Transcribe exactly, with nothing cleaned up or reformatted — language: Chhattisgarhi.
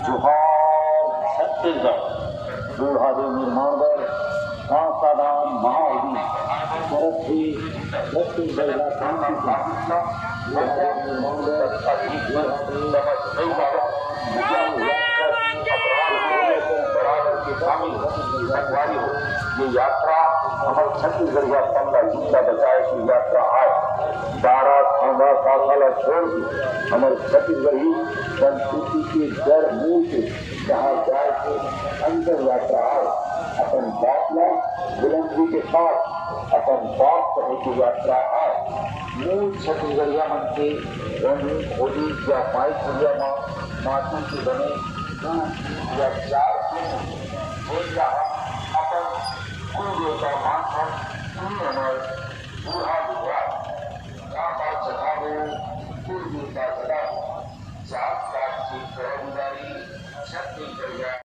जोहार छत्तीसगढ़। बूढ़ा देव निर्माण बर कांसादान महाहोली करत हे। छत्तीसगढ़ ला शांति से बूढ़ा देव निर्माण बर ये यात्रा हमर छत्तीसगढ़िया पन ला जिंदा बचाए के यात्रा आय। बारा खांदा शाखा ला छोड़ के हमर छत्तीसगढ़ी संस्कृति के जड़ मूल के जहाँ जाए के अंतर यात्रा आय। अपन बात ला बुलंदी के साथ अपन बात कहे के यात्रा आय। मूल छत्तीसगढ़िया मन के रंगीन होली या माई पुलिया मा माटी के बने दू या चार दिन जेन ला हम अपन कुल देवता मानथन, उही हमर बूढ़ा लुगरा। का बात जगाबो, कुल देवता जगाबो। जात पात के करम उदारी, छत्तीसगढ़िया